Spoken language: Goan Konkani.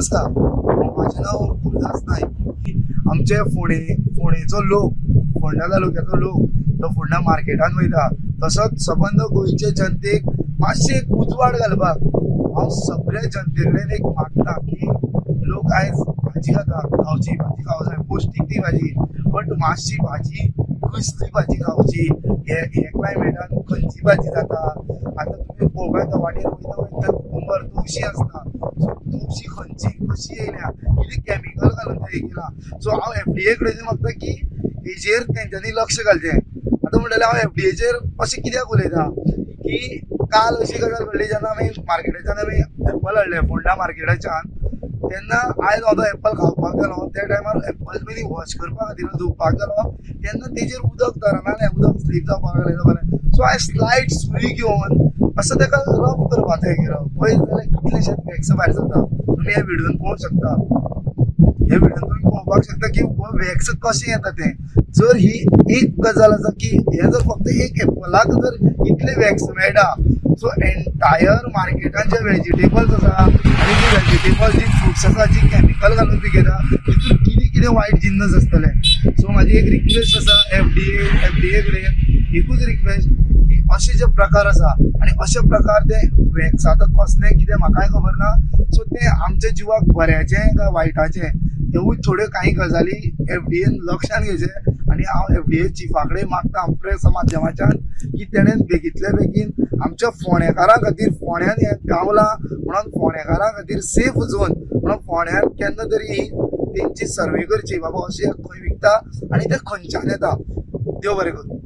नमस्कार, माझें नांव गुरुदास नायक. आमचे फोंडेचो लोक, फोंडा तालुक्याचो लोक जो फोंडा मार्केटान वयता, तसोच सबंद गोंयचे जनतेक मातशें एक उजवाड घालपाक हांव सगळे जनते कडेन एक मागता की लोक आयज भाजी खाता, खावची भाजी खावंक जाय, पौश्टीक ती भाजी, बट मातशी भाजी कसली भाजी खावची, हे क्लायमेटान खंयची भाजी जाता. आतां तुमी पळोवपाक येता वाटेर वयता वयता कुकुंबर तवशी आसता, सो तवशी खंयची कशी येयल्या, कितें कॅमिकल घालून तें केलां. सो हांव FDA कडेन मागता की हेजेर तेंच्यांनी लक्ष घालचें. आतां म्हणटलें हांव FDAचेर अशें कित्याक उलयता की काल अशी गजाल घडली जेन्ना आमी मार्केटाच्यान आमी एप्पल हाडलें फोंडा मार्केटाच्यान, तेन्ना आयज हांव तो एप्पल खावपाक गेलो त्या टायमार एप्पल पयलीं वॉश करपा खातीर धुवपाक गेलो तेन्ना तेजेर उदक धरना, उदक स्लीप जावपाक लागलें बरें. सो हांवें स्लायड सुरी घेवन असो ताका रब करपाचें केलो, पळयत जाल्यार कितलेशेच वॅक्स भायर सरता. तुमी ह्या व्हिडियोन पळोवंक शकता, ह्या व्हिडियोन तुमी पळोवपाक शकता की वॅक्स कशें येता तें. जर ही एक गजाल आसा की हें जर फक्त एक एप्पलाक जर इतलें वॅक्स मेळटा, सो एन्टायर मार्केटान जे वेजिटेबल्स आसा आनी जे वेजिटेबल्स जी फ्रुट्स आसा जी कॅमिकल घालून पिकयता तितून कितें कितें वायट जिन्नस आसतले. सो म्हाजी एक रिक्वेस्ट आसा FDA कडेन, एकूच रिक्वेस्ट की अशे जे प्रकार आसा आनी अशे प्रकार ते वॅक्स आतां कसलें कितें म्हाकाय खबर ना, सो तें आमच्या जिवाक बऱ्याचें काय वायटाचें तेवूय थोड्यो कांय गजाली FDAन लक्षान घेवचें. आनी हांव FDA चिफा कडेन मागता प्रेस माध्यमाच्यान की तेणेन बेगींतल्या बेगीन आमच्या फोंडेकारां खातीर, फोंड्यान हें गावलां म्हणून फोंडेकारां खातीर सेफ झोन म्हणून फोंड्यान केन्ना तरी तेंची सर्वे करची, बाबा अशें खंय विकता आनी तें खंयच्यान येता. देव बरें करूं.